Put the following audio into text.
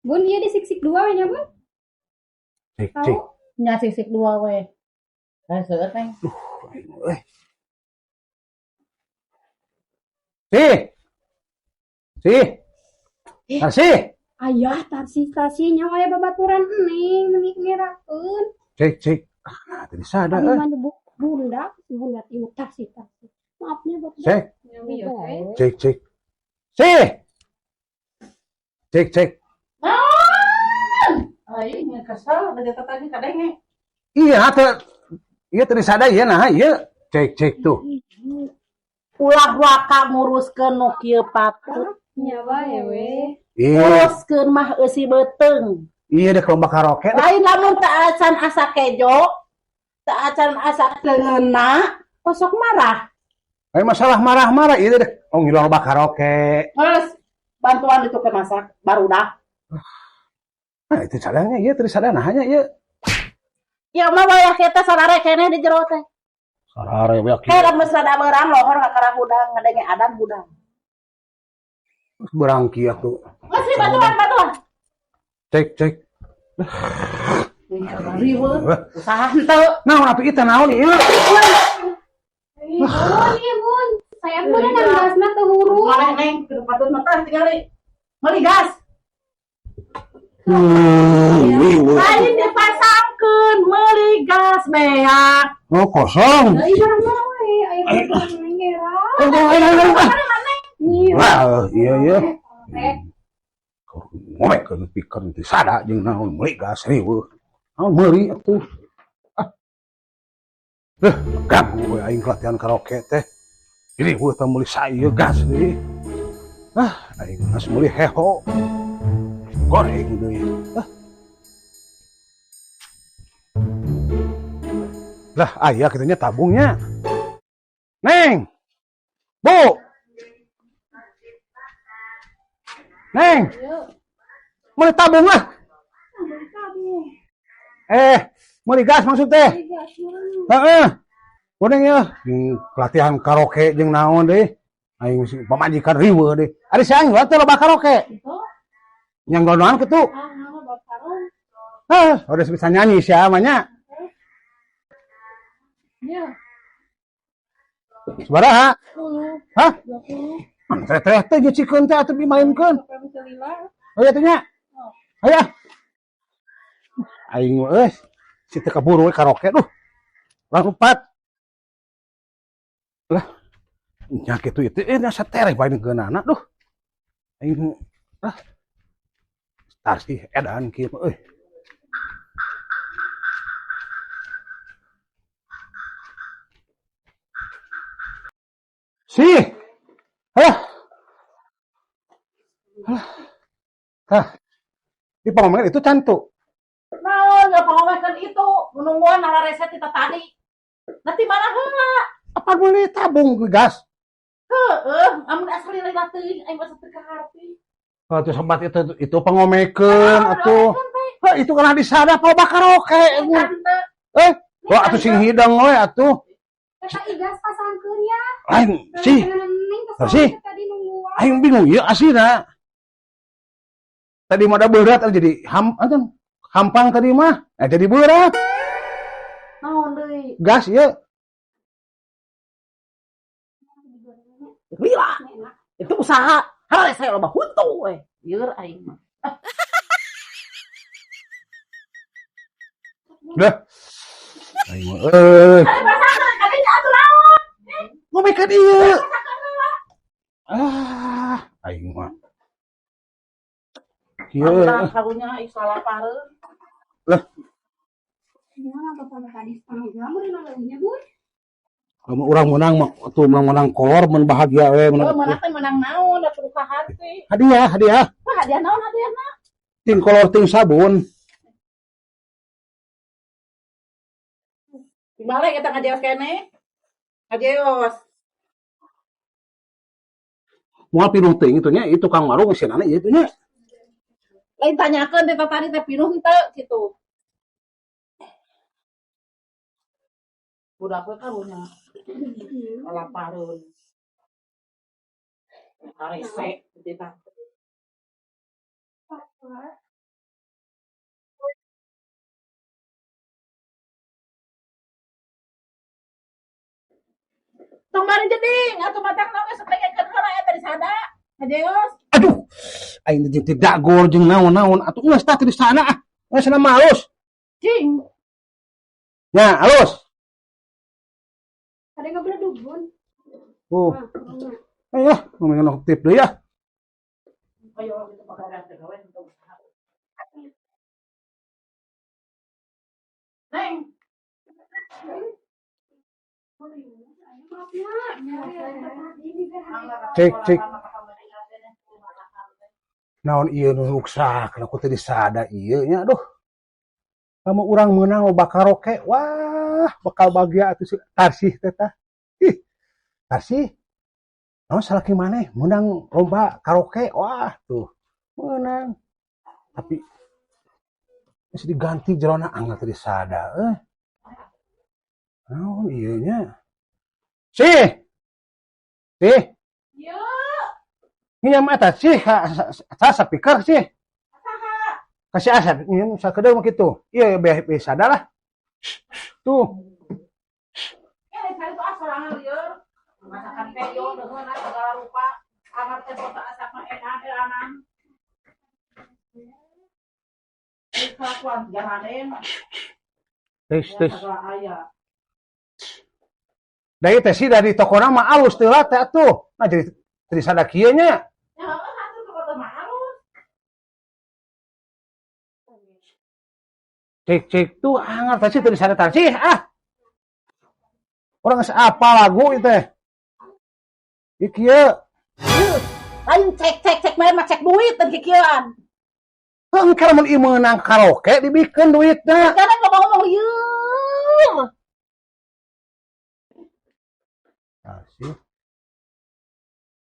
Bun, ieu di sik-sik dua we nya, Bun. Cik, Tahu. Cik. Nya sik-sik dua we. Eh, seueur teh. Aing euy. Sih. Sih. Tarsi. Ayah tarsi tarsi nya aya babaturan neng meuni ngerakeun. Cik, cik. Ah, nah, tadi sada Abi euy. mah nyebut bunda, bunda ieu tarsi tarsi. Maafnya buat Cek, Iya, teh. Cek, cek. Sih. Cek, cek. Naon? Aing kesel da tadi kadenge. Iya, teh. Iya tadi sada ieu nah, ieu. Cek, cek tuh. Ulah waka nguruskeun nu kieu patut. Nya bae we. Iya, Nguruskeun mah eusi beuteung. Iya deh lomba karaoke. Lain lamun teu acan asa kejo, teu acan asa teungeuna, kosok marah. Lain masalah marah-marah iya deh. Oh, ngilu lomba karaoke. Terus bantuan itu ke masak baru dah. Nah, itu sadanya iya tadi sada nah hanya iya. Ya mah wayah kita sarare keneh di jero teh. Sarare we Kayak lamun rada beurang lohor kakara hudang ngadenge adan hudang. Berang kieu tuh. Geus bantuan bantuan. Cek, cek. Riweuh, usaha henteu. Naon atuh ieu naon ieu? Ih, Bun, ieu Bun. Saya pun nang gasna teu huruf. Maneh neng kudu patut mah tah tingali. Meuli gas. Lain dipasangkeun meuli gas beak. Oh, kosong. Da ieu barang we aya babaturan neng ngera. Oh, oh, ayo, ayo, ayo. Iya. Wah, iya iya. Eh, Ngomekeun pikeun teu sada jeung naon meuli gas riweuh. Naon meuli atuh. Ah. Eh, ganggu we aing latihan karaoke teh. Riweuh teh meuli saeu gas deui. Ah, aing geus meuli heho. Goreng deui. Ah. Lah, aya kitu nya tabungnya. Neng. Bu. Neng. Meuli tabung lah. Eh, meuli gas maksud teh. Heeh. Kuning ya, jeung latihan karaoke jeung naon deui. Aing sing pamajikan riweuh deui. Ari si aing teh loba karaoke. Yang gonoan kitu. Ah, udah bisa nyanyi sia mah nya. Ya, Sabaraha? 10, Hah? 20, Mana teh teh nyucikeun teh atuh dimainkeun. sampai lila. Oh iya teh nya. Aya. Aing mah euy, si teu kaburu we karaoke duh. Urang lupat. Lah, nya kitu ieu teh asa tereh bae geunana duh. Aing lah. Tar sih edan kieu mah euy. Sih. Alah. Alah. Tah. Di pangomengan itu cantu. Naon enggak pangomekeun itu, nungguan narareset kita tadi. Nanti mana heula? Apa meuli tabung gas? Heeh, amun asli lila teuing aing mah teu kaharti. Atuh sempat itu pangomekeun atuh. Hah, itu kan disada apa karaoke. Eh, wah atuh sing hidang we atuh. Eta igas pasangkeun ya. Lain sih. Neng kesel Sih. tadi nungguan. Aing bingung ieu asina. Tadi mah ada berat jadi ham atuh hampang tadi mah. Eh jadi berat. Naon deui? Gas ieu. Lila. Itu usaha. Hareuh saya loba huntu we. Ieur aing mah. Dah. Aing mah euy. Ayo pasangkeun kadinya atuh naon? Ngomekeun ieu. Ah, aing mah. Kieu. Alhamdulillah karunya ih salah pareun. Lah, Gimana bapak tadi setengah jam udah nunggunya, Bun? lamun urang menang mah atuh menang kolor mun bahagia we Oh, menang. menang teh menang naon da kudu kaharti. Hadiah, hadiah. Wah, hadiah naon hadiahna? Ting kolor ting sabun. Balik kita ngajeos keneh. Ngajeos. Moal pinuh teuing itu nya, itu tukang warung sieunana ieu teh nya. Lain tanyakeun teh tadi teh pinuh henteu kitu. Budak we karunya. Lapareun. Karese kita. Tong bari jeding atuh matak naon geus pengen heula eta di sada. Hajeus. Aduh, aing teh jeung teu dagor jeung naon-naon atuh geus tah teu di sana ah. Geus sana mah halus. Cing. Nya, halus. Ada ngabeledug, Bun. Oh, Ah, mangga. ayo, ngomongin tip deui ya. Ayo gitu pagaran teh gawe untuk usaha. Neng, Cek, cek. Naon ieu nu ruksak, ku teu disada ieu nya aduh. Lamun urang meunang loba karaoke, wah, bakal bahagia atuh si Tarsih teh tah. Ih, Tarsih. Naon salaki maneh meunang lomba karaoke, wah tuh. Meunang. Tapi geus diganti jerona anggar teu disada euy. Naon ieu nya? Sih. Sih, Yo, nginjam eta sih ka sa speaker sih. Kasih Asep, nginjem sakedeung mah kitu. Ieu be sada lah. Tuh. Ya, cari tuh ah sorangan lieur. Masakan kejo deungeun segala rupa. Angar teh foto asak mah enak eranan. Ini kelakuan jaraden. Tes tes. Segala aya. Da ieu teh sih dari tokona mah alus teu lah teh atuh. Nah jadi teu sada kieu nya. Ya heeh atuh toko teh mah alus. Cek cek tuh angar teh sih teu disada teh ah. Urang geus apal lagu ieu teh. Ieu kieu. Yeuh, lain cek cek cek mah cek duit dan kikieuan. Heuh engke lamun ieu meunang karaoke dibikeun duitna. Sekarang ngomong-ngomong lieur. Tarsih.